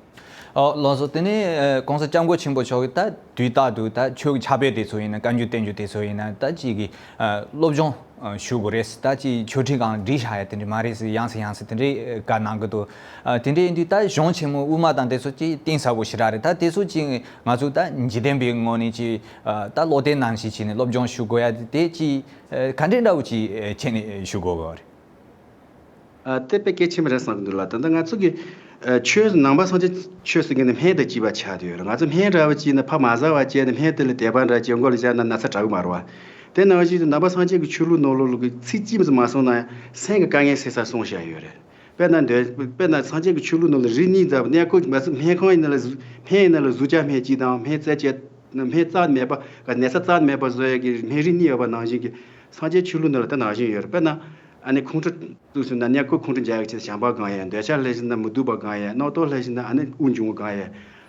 ཨོ་ལགས་སོ། དེ་ནས་ཨ་༸གོང་ས་སྐྱབས་མགོན་ཆེན་པོ་མཆོག་གིས་ད་དུས་རྟག་ཏུ་ད་ཆོས་ཀྱི་ཕྱག་དཔེ་དེ་ཚོ་ཡིན་ན་བཀའ་འགྱུར་བསྟན་འགྱུར་དེ་ཚོ་ཡིན་ན་ད་ཅིག་གི་ཨ་སློབ་སྦྱོང་ཨ་ཞུ་དགོས་རེད། ད་ཅིག་ཆོས་ཁྲིད་སྒང་སྒྲིག་བཞག་ཡ་དེ་འདྲ་མ་རེད་ཟེར་ཡང་སེ་ཡང་སེ་དེ་འདྲའི་བཀའ་གནང་གི་འདུག་ཨ་དེ་འདྲ་ཡིན་དུས་ད་གཞུང་ཆེན་མོ་དབུ་མ་དང་དེ་ཚོ་ཅིག་གཏིང་ཟབ་པོ་ཞེ་དྲག་རེད། ད་དེ་ཚོ་ཅིག་ང་ཚོ་ད་འཇིག་རྟེན་པའི་ངོས་ནས་ཅིག་ཨ་ད་བློ་གཏད་ནང་བཞིན་བྱས་ནས་སློབ་སྦྱོང་ཞུ་དགོས་ཡ་དེ་ཅིག་ཨ་ག་འདྲའི་འདྲ་བོ་ཅིག་ཨ་བྱས་ནས་ཞུ་དགོས་པ་རེད། ཨ་དེ་དཔེ་གལ་ཆེན་པོ་རེད་བསམ་གྱི་འདུག་ལགས། ད་ལྟ་ང་ཚོ་གི་ཨ་ཆོས་ནང་པ་སངས་རྒྱས་ཆོས་ཟེར་མཁན་ནི་སྨན་དང་གཅིག་པ་ཆགས་བསྡད་ཡོད་རེད། ང་ཚོ་སྨན་འདྲ་བ་བྱས་ནས་ཕ་མ་བཟའ་བ་བྱས་ནས་སྨན་དེ་ལ་དད་པ་འདྲ་བྱས་མགོ་ལ་བཞག་ན་ན་ཚ་དྲག་གི་མ་རེད་བ། དེ་ནང་བཞིན་དུ་ནང་པ་སངས་རྒྱས་ཀྱི་ཆོས་ལུགས་ནང་ལོགས་ལ་གི་ཚིག་གཅིག་ཙམ་མ་གསུངས་ན་ཡང་སེམས་ཀྱི་དཀའ་ངལ་སེལ་ས་གསུངས་བཞག་ཡོད་རེད། དཔེར་ན་འདོད་དཔེར་ན་སངས་རྒྱས་ཀྱི་ཆོས་ལུགས་ནང་ལ་རིགས་གཉིས་ཙམ་གནས་སྐོར་མ་ཟད་སྨན་ཁང་ཡིན་ན་ལ་གཟུགས་སྨན་ཡིན་ན་ལ་གཟུགས་ཅན་སྨན་གཅིག་དང་སྨན་རྩ་བཅད་སྨན་རྩ་མེད་པ་ནད་རྩ་རྩ་མེད་པ་བཟོ་ཡ་གི་སྨན་རིགས་གཉིས་ཡོད་པ་ནང་བཞིན་གྱི་སངས་རྒྱས་ཆོས་ལུགས་ནང་ལ་དེ་ནང་བཞིན་ཡོད་རེད། དཔེར་ན་ཨ་ནི་ཁོང་ཁྲོ་བཙུགས་ཟིན་ན་གནས་སྐོར་ཁོང་ཁྲོ་འཇལ་ཡག་ཆེད་དུ་བྱམས་པ་སྒོམ་ཡ། འདོད་ཆགས་སླེབས་ཟིན་ན་མི་སྡུག་པ་སྒོམ་ཡ། རྣག་ཐོག་སླེབས་ཟིན་ན་ཨ་ནི་དབུགས་འབྱུང་བ་སྒོམ་ཡ།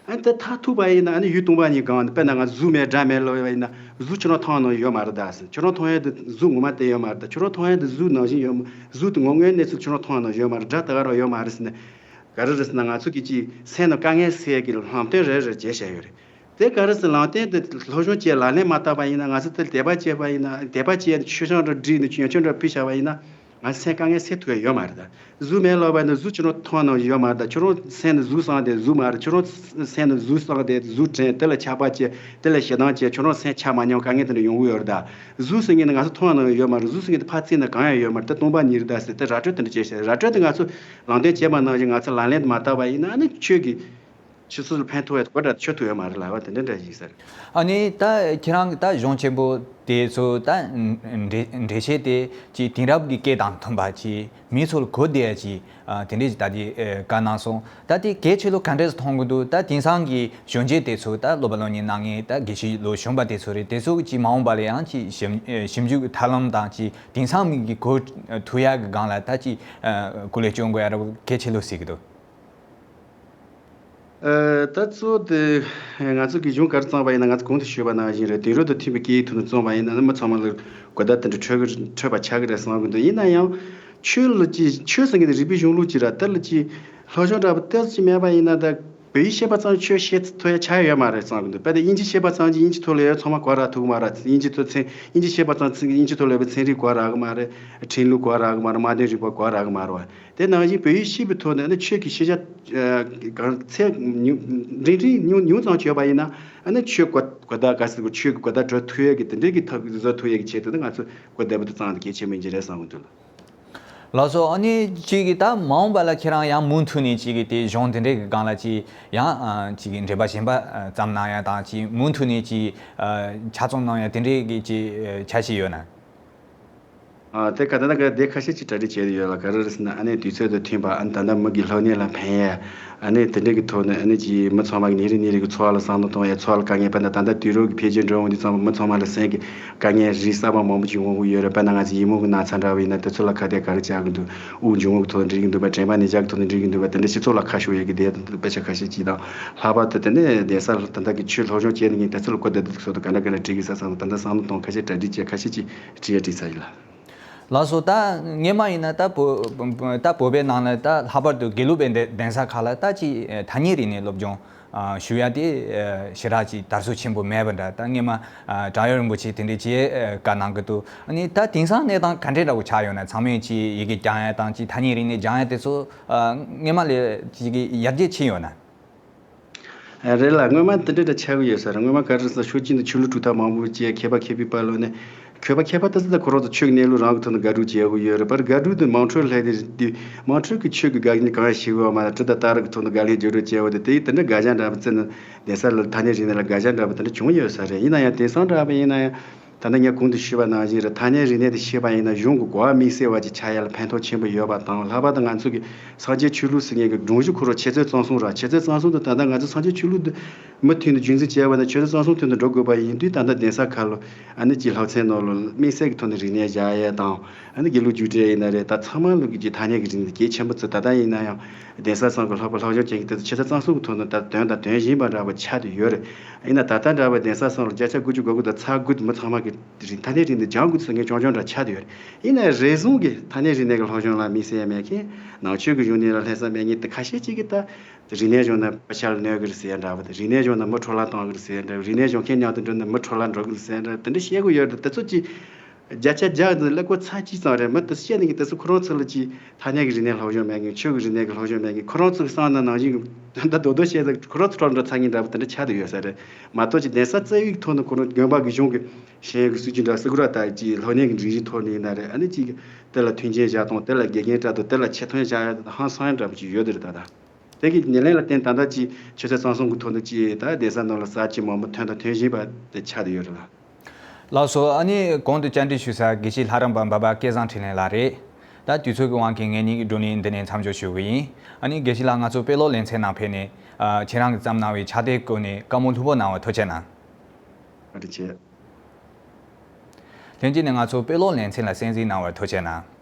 ཨ་ནི་དེ་མཐར་ཐུག་པ་ཡིན་ན་ཨ་ནི་ཡུལ་སྟོང་པ་ཉིད་སྒོམ། དཔེར་ན་ང་གཟུགས་མེད་སྒྲ་མེད་ལབ་པ་ཡིན་ན་གཟུགས་ཁྱོད་རང་མཐོང་ནང་ཡོད་མ་རེད་ད་ཟེར། ཁྱོད་རང་མཐོང་ཡ་དེ་གཟུགས་ངོ་མ་དེ་ཡོད་མ་རེད་ད། ཁྱོད་རང་མཐོང་ཡ་དེ་གཟུགས་ནང་བཞིན་ཡོད་མ་གཟུགས་དེ་ངོ་བོའི་གནས་ཚུལ་ཁྱོད་རང་མཐོང་ནང་ཡོད་མ་རེད། སྒྲ་ད་ག་རང་ཡོད་མ་རེད་ཟེར་ནས་ག་རེ་རེད་ཟེར་ན་ང་ཚོ་གི་ཅིག་སེམས་ནང་དཀའ་ངལ་སེལ་ཡ་གི་ལམ་སྟོན་རེ་རེ་བྱས་བཞག་ཡོད་རེད། དེ་ག་རེ་ཟེར་ལམ་སྟོན་དེ་སློབ་སྦྱོང་བྱས་ལག་ལེན་མ་བསྟར་བ་ཡིན་ན་ང་ཚོ་དེ་དད་པ་བྱས་པ་ཡིན་ན་དད་པ་བྱས་ནས་མཆོད་ཆང་འདྲ་བསྒྲིགས་ནས་ཡོན་ཆབ་འདྲ་ཕུལ་བཞག་པ་ཡིན་ན་ང་ཚོ་སེམས་དཀའ་ངལ་སེལ་ཐུབ་ཡ་ཡོད་མ་རེད་ད། གཟུགས་མེད་ལབ་པ་ཡིན་ན་གཟུགས་ཁྱོད་རང་མཐོང་ནང་ཡོད་མ་རེད་ད། ཁྱོད་རང་སེམས་ནང་གཟུགས་བསམ་དེ་གཟུགས་མ་རེད། ཁྱོད་རང་སེམས་ནང་གཟུགས་བསམ་དེ་གཟུགས་དྲན་དེ་ལ་ཆགས་པ་བྱས་དེ་ལ་ཞེ་སྡང་བྱས་ཁྱོད་རང་སེམས་ཆགས་མ་མྱོང་དཀའ་ངལ་དེ་འདྲ་ཡོང་གི་ཡོད་རེད་ད། གཟུགས་ཟེར་མཁན་དེ་ང་ཚོ་མཐོང་ནང་ཡོད་མ་རེད། གཟུགས་ཟེར་མཁན་དེ་ཕར་བརྩིས་ན་གང་ཡང་ཡོད་མ་རེད། དེ་སྟོང་པ་ཉིད་རེད་ད་ཟེར་དེ་ར་སྤྲོད་དེ་འདྲ་བྱས་ཤག་ར་སྤྲོད་དེ་ང་ཚོ་ལམ་སྟོན་བྱས་པ་ནང་བཞིན་ང་ཚོ་ལག་ལེན་དུ་མ་བསྟར་བ་ཡིན་ན་ཨ་ནི་ཆོས་ཀྱི་ཕྱི་ཚུལ་ཕན་ཐོགས་ཡ་གོ་འདྲ་ཆོ་ཐུབ་ཡོད་མ་རེད་ལབ་པ་དེ་འདྲ་འདྲ་ཞིག་ཟེར། ཨ་ནི་ད་ཁྱེད་རང་གི་ད་གཞུང་ཆེན་པོ་དེ་ཚོ་ད་འགྲེལ་འགྲེལ་བཤད་དེ་ཅིག་དེང་རབས་ཀྱི་སྐད་དང་མཐུན་པ་ཅིག་མི་ཚོ་ལ་གོ་བདེ་ཡ་ཅིག་ཨ་དེ་འདྲས་ཅིག་ད་དེ་ཨ་བཀའ་གནང་སོང་། ད་དེ་གལ་ཆེ་ལོ་ག་འདྲས་མཐོང་གི་འདུག་ད་དེང་སང་གི་གཞོན་སྐྱེས་དེ་ཚོ་ད་སློབ་པ་སློབ་གཉེར་གནང་མཁན་ད་དགེ་བཤེས་ལོ་གཞོན་པ་དེ་ཚོ་རེད། དེ་ཚོ་ཅིག་མ་འོངས་པ་ལ་ཡང་ཅིག་ཞིབ་ཞིབ་འཇུག་གི་ཐབས་ལམ་དང་ཅིག་དེང་སང་མི་གི་གོ་ཐུབ་ཡ་གི་སྒང་ལ་ད་ཅིག་ཨ་སྐུ་ལས་སྐྱོན་དགོས་ཡ་ར་གལ་ཆེ་ལོ་ཟེར་གི་འདུག་ཨ་ད་གཙོ་བོ་དེ་ང་ཚོ་གི་གཞུང་ག་རེ་བརྩམས་པ་ཡིན་ན་ང་ཚོ་གོང་དུ་ཞུས་པ་ནང་བཞིན་རེད། དེང་རབས་དང་མཐུན་པའི་སྐད་ཡིག་ཐོག་ནས་བརྩམས་པ་ཡིན་ན་མི་ཚང་མ་ལ་གོ་བརྡ་དེ་འདྲ་འཕྲོད་གི་འཕྲོད་པ་ཆགས་ཀྱི་རེད་བསམ་གི་འདུག་ཡིན་ན་ཡང་ཆོས་ལ་ཅིག་ཆོས་ཟེར་མཁན་དེ་རིག་པའི་གཞུང་ལུགས་ཅིག་ར་དེ་ལ་ཅིག་སློབ་སྦྱོང་འདྲ་པོ་ཏོག་ཙམ་མེད་པ་ཡིན་ན་ད་བོད་ཡིག་ཤེས་པ་ཙམ་ཆོས་བཤད་ཐུབ་ཡ་ཆགས་ཡོད་མ་རེད་བསམ་གི་འདུག་དཔེར་ན་དབྱིན་ཇི་ཤེས་པ་ཙམ་གྱིས་དབྱིན་ཇི་ཐོག་ལ་ཡོད་ཚང་མ་གོ་རག་ཐུབ་གི་མ་རེད། དབྱིན་ཇི་ཐོག་ཚན་དབྱིན་ཇི་ཤེས་པ་ཙམ་ཚན་དབྱིན་ཇི་ཐོག་ལ་ཡོད་པའི་ཚན་རིག་གོ་རག་གི་མ་རེད། ཁྲིམས་ལུགས་གོ་རག་གི་མ་རེད། དམག་དོན་རིག་པ་གོ་རག་གི་མ་རེད་བ། དེ་ནང་བཞིན་བོད་ཡིག་ཤེས་པའི་ཐོག་ནས་ཨ་ནི་ཆོས་ཀྱི་ཤེས་བྱ་ཨ་གང་ཚད་ཉུང་འབྲིང་འབྲིང་ཉུང་ཉུང་ཙམ་བྱས་པ་ཡིན་ན་ཨ་ནི་ཆོས་གོ་གོ་བརྡ་ག་ཟེར་གོ་ཆོས་ཀྱི་གོ་བརྡ་འགྲོ་ཐུབ་ཡས་ཀྱི་དེ་འདྲའི་གི་ཐབས་བཟོ་ཐུབ་ཡས་ཀྱི་ཆེད་དུ་ནི་ང་ཚོ་གོ་བདེ་པོ་དེ་བརྩམས་ཏེ་གལ་ཆེན་པོ་ཡིན་གྱི་རེད་བསམ་གི་འདུག་ལགས་སོ། ཨ་ནི་གཅིག་གིས་ད་མ་འོངས་པ་ལ་ཁྱེད་རང་ཡང་མུ་མཐུད་ནས་གཅིག་གིས་དེ་གཞུང་དེ་འདྲའི་གི་སྒང་ལ་གཅིག་ཡང་ཨ་གཅིག་གིས་འགྲེལ་པ་གཞན་པ་ཨ་བརྩམས་གནང་ཡ་དང་གཅིག་མུ་མཐུད་ནས་གཅིག་ཨ་ཆ་ཚང་གནང་ཡ་དེ་འདྲའི་གི་གཅིག་ཨ་འཆར་གཞི་ཡོད་ན། ཨ་དེ་ག་ད་ན་ག་དེ་ཁ་ཤས་ཅིག་གྲ་སྒྲིག་བྱས་ཡོད་ལ་ག་རེ་རེད་ཟེར་ན་ཨ་ནི་དུས་ཚོད་དང་མཐུན་པ་ཨ་ནི་ད་ལྟ་མི་གི་ལྷག་གནས་ལ་ཕན་ཡ། ཨ་ནི་དེ་འདྲའི་གི་ཐོག་ནས་ཨ་ནི་ཅིག་མི་ཚང་མ་གི་ཉིན་རེ་ཉིན་རེ་གི་འཚོ་བ་ལ་བསམ་བློ་གཏོང་ཡ། འཚོ་བ་ལ་དཀའ་ངལ་དཔེར་ན་ད་ལྟ་དུས་རབས་ཀྱི་འཕེལ་རྒྱས་འགྲོ་འོང་དུས་ཙམ་པ་མི་ཚང་མ་ལ་སེམས་ཀྱི་དཀའ་ངལ་རིགས་གསར་པ་མང་པོ་ཅིག་ཡོང་གི་ཡོད་རེད། དཔེར་ན་ང་ཚོ་ཡི་མུག་གི་ན་ཚ་འདྲ་བ་ཡིན་ན་དེ་ཚོ་ལ་ཁ་གཏད་ག་རེ་བྱ་གི་འདུག་དབུགས་འབྱུང་བ་གི་ཐོག་ནས་འགྲིག་གི་འདུག་པ། དྲན་པ་ནད་བྱ་གི་ཐོག་ནས་འགྲིག་གི་འདུག་པ། དེ་འདྲ་སྤྱི་ཚོགས་ལ་ཁ་ཕྱོགས་ཡོད་ཀྱི་དེ་དཔེ་ཆ་ཁ་ཤས་ཅིག་དང་ལྷག་པར་དུ་དེ་ནས་གདན་ས་ལ་ད་ལྟ་གི་ཆོས་སློབ་སྦྱོང་བྱས་ནས་ངས་དེ་ཚོ་ལ་གོ་བདེ་བདེ་སོགས་དང་ག་འདྲ་ག་འདྲ་འགྲིག་གི་ས་བསམ་ད་ལྟ་བསམ་བློ་གཏོང་ཁ་ཤས་གྲ་སྒྲིག་བྱས་ཁ་ཤས་ཅིག་བྲིས་ཡ་བྲིས་ཚར་ཡིན་ལ། ལགས་སོ། ད་སྔོན་མ་ཡིན་ན་ད་བོད་ད་བོད་པའི་ནང་ལ་ད་ལྷག་པར་དུ་དགེ་ལུགས་པའི་གདན་གདན་ས་ཁག་ལ་ད་ཅིག་ཐ་སྙད་རིག་གནས་སློབ་སྦྱོང་ ཞུ་ཡ་དེ་ཞེ་དྲག་ཅིག་དར་སྲོལ་ཆེན་པོ་མེད་པ་འདྲ། ད་སྔོན་མ་བྲག་གཡབ་རིན་པོ་ཆེ་དེ་འདྲས་ཅིག་བཀའ་གནང་གི་འདུག། ཨ་ནི་ད་དེང་སང་གནས་སྟངས་ག་འདྲས་འདྲ་བོ་ཆགས་ཡོད་ན། ཚང་མས་ཅིག་ཡི་གེ་སྦྱང་ཡ་དང་ཅིག་ཐ་སྙད་རིག་གནས་སྦྱང་ཡ་དེ་ཚོ་སྔོན་མ་ལས་ཅིག་ཡར་རྒྱས་ཕྱིན་ཡོད་ན། རེད་ལ། སྔོན་མ་དེ་འདྲ་འདྲ་ཆགས་ཀྱི་ཡོད་ས་རེད། སྔོན་མ་ག་རེ་ཟེར་ན་ཤོད་ཀྱི་འདུག། ཆོས་ལུགས་གྲུབ་མཐའ་མང་པོ་བཅས་མཁས་པ་མཁས་པའི་བར་ལ་ནས། མཁས་པ་མཁས་པ་དེ་ཚོ་ད་ཁོ་རང་ཚོ་ཆོས་ཀྱི་གནས་ལུགས་རང་གི་ཐོག་ནས་དགག་སྒྲུབ་བྱེད་དགོས་ཡོད་རེད། པར་དགག་སྒྲུབ་དེ་དམངས་ཁྲོད་སླེབས་དེ་དུས་དམངས་ཁྲོད་ཀྱི་ཆོས་ཀྱི་དགག་གཞི་གང་ཡང་ཤེས་དགོས་པ་མ་རེད། གྲུབ་མཐའ་ལྟར་གྱི་ཐོག་ནས་དགག་ལན་བརྒྱབ་སྒྲུབ་བྱས་པ་དེ་དེ་དེ་འདྲ་དགག་བྱ་འདྲ་པོ་བརྩིས་ནས་གདན་ས་ལ་ཐ་སྙད་རིག་གནས་ལ་དགག་བྱ་འདྲ་པོ་དེ་འདྲ་བྱུང་ཡོད་ས་རེད། ཡིན་ན་ཡང་དེང་སང་འདྲ་པོ་ཡིན་ན་ཡང་། ད་ལྟ་ངས་གོང་དུ་ཞུས་པ་ནང་བཞིན་རེད། ཐ་སྙད་རིག་གནས་དེ་ཤེས་པ་ཡིན་ན་གཞུང་གི་གོ་བ་དམིགས་བསལ་བ་ཅིག་ཆགས་ཡ་ལ་ཕན་ཐོགས་ཆེན་པོ་ཡོད་པ་དང་། ལྷག་པར་དུ་ང་ཚོ་གི་སངས་རྒྱས་ཆོས་ལུགས་ཟེར་མཁན་གྱི་སྒྲོམ་གཞི་ཁོ་རང་འཆད་རྩོད་རྩོམ་གསུམ་རེད། འཆད་རྩོད་རྩོམ་གསུམ་དེ་ད་ལྟ་ང་ཚོ་སངས་རྒྱས་ཆོས་ལུགས་འདི་མུ་མཐུད་ནས་རྒྱུན་འཛིན་བྱས་པ་ན་ཆོས་རྩོད་རྩོམ་གསུམ་མཐུན་དུ་འགྲོ་དགོས་པ་ཡིན་དུས། ད་ལྟ་གདན་ས་ཁག་ལ་ཨ་ནི་ཅིག་སློབ་ཚན་ནང་ལ་དམིགས་བསལ་གྱི་ཐོག་ནས་རིག་གནས་སྦྱང་ཡས་དང་། ཨ་ནི་དགེ་ལུགས་རྒྱུགས་སྤྲོད་ཡིན་ན་རེད། ད་ཚང་མ་ལ་གི་ཐ་སྙད་ཀྱི་རིག་གནས་དེ་གལ་ཆེན་པོ་བརྩི། ད་ལྟ་ཡིན་ན་ཡང་གདན་ས་ཚང་གི་ལྷག་པར་སློབ་སྦྱོང་ཅན་གྱི་དེ་ཚོ་འཆད་རྩོད་རྩོམ་གསུམ་གྱི་ཐོག་ནས་ད་དོན་དང་དོན་གཞན་པ་འདྲ་པོ་ཆགས་བསྡད་ཡོད་རེད། ཡིན་ན་ད་ལྟ་འདྲ་པོ་གདན་ས་ཚང་ལ་བརྒྱ་ཆ་དགུ་བཅུ་གོ་དགུ་དང་ཚེག་དགུ་དེ་མི་ཚང་མ་གི་རིག་ཐ་སྙད་རིག་གནས་སྦྱང་དགོས་ཟེར་མཁན་རྐྱང་རྐྱང་འདྲ་ཆགས་བསྡད་ཡོད་རེད། ཡིན་ན་རེ་ཟུང་གི་ཐ་སྙད་རིག་གནས་ཀྱི་སློབ་སྦྱོང་ལ་དམིགས་བསལ་ཡ་མེད་མཁན། ནང་ཆོས་ཀྱི་གཞུང་ནས་ལ་ལྷག་བསམ་མེད་མཁན་དེ་ཁ་ཤས་ཅིག་གིས་ད་རིག་གནས་སྦྱོང་ན་དཔེ་ཆ་ལ་གནོད་གི་རེད་ཟེར་ཡ་འདྲ་པོ་དང་། རིག་གནས་སྦྱོང་ན་མི་འཕྲོ་བརླག་གཏོང་གི་རེད་ཟེར་ཡ་འདྲ། རིག་གནས་སྦྱོང་མཁན་མཉམ་དུ་འགྲོ་ན་མི་འཕྲོ་བརླག་འགྲོ་གི་རེད་ཟེར་ཡ་འདྲ། དེ་འདྲ་བཤད་གི་ཡོད་རེད། དེ་ཚོ་ཅིག་བརྒྱ་ཆ་བརྒྱ་དེ་ཀླད་ཀོར་ཚར་གཅིག་ཙམ་རེད། མི་དེ་བཤད་ནི་གི་དེ་ཚོ་ཁོ་རང་ཚོ་ལ་ཅིག་ཐ་སྙད་ཀྱི་རིག་གནས་སློབ་སྦྱོང་མེད་མཁན། ཆོས་ཀྱི་རིག་གནས་ཀྱི་སློབ་སྦྱོང་མེད་མཁན། ཁོ་རང་ཚོ་གི་བསམ་ན་ནང་བཞིན་གི་ད་རྡོག་རྡོག་བཤད་ཚེ་ཁོ་རང་ཚོ་ཁྲོམ་འགྲོ་ཚར་མཁན་འདྲ་པོ་དེ་འདྲ་ཆགས་བསྡད་ཡོད་ས་རེད། མ་གཏོགས་ཅིག་གདན་ས་རྩ་བའི་ཐོག་ནས་ཁོ་རང་དགོན་པ་གི་གཞུང་གི་ཤེས་ཡོན་གྱི་སྲིད་ཇུས་འདྲ་སེ་གུ་ར་ད་ཅིག་སློབ་གཉེར་གྱི་རིགས་རིགས་ཐོག་ནས་ཡིན་ན་རེད། ཨ་ནི་ཅིག་དེ་ལ་མཐུན་རྐྱེན་བཞག་སྟངས། དེ་ལ་དགེ་རྒན་བསྐྲད་དང་། དེ་ལ་ཆེ་མཐོང་བཞག་ཡ་དང་ཧང་སང་ཡ་འདྲ་པོ་ཅིག་ཡོད་དེ་རེད། ད་ད་དེ་གི་ཉེར་ལེན་ལ་བརྟེན་ད་ལྟ་ཅིག་ཆོས་རྩོད་རྩོམ་གསུམ་གྱི་ཐོག་ནས་ཅིག་ད་གདན་ས་ནང་ལ་ཟབ་ཅིག་མང་པོ་ཐོན་དང་ཐོན་བཞིན་པ་དེ་ཆགས་བསྡད་ཡོད་རེད་ལ། ལགས་སོ། ཨ་ནི་གོང་དུ་བཅར་འདྲི་ཞུ་ས་དགེ་བཤེས་ལྷ་རམས་པ་འབའ་པ་སྐལ་བཟང་འཕྲིན་ལས་ལགས་རེད། ད་དུས་ཚོད་ཀྱི་དབང་གིས་ངེད་གཉིས་ཀྱི་བགྲོ་གླེང་འདི་ནས་མཚམས་འཇོག་ཞུ་གི་ཡིན། ཨ་ནི་དགེ་བཤེས་ལགས་ང་ཚོ་དཔེ་ཀློག་ལེ་ཚན་ནང་ཕེབས་ནས་ཨ་ཁྱེད་རང་གིས་བརྩམས་གནང་བའི་ཕྱག་དེབ་སྐོར་ནས་བཀའ་མོལ་ལྷུག་པོ་གནང་བར་ཐུགས་རྗེ་གནང་། བཀའ་དྲིན་ཆེ། ལྷན་རྒྱས་ནས་ང་ཚོ་དཔེ་ཀློག་ལེ་ཚན་ལ་གསན་གཟིགས་གནང་བར་ཐུགས་རྗེ་གནང་།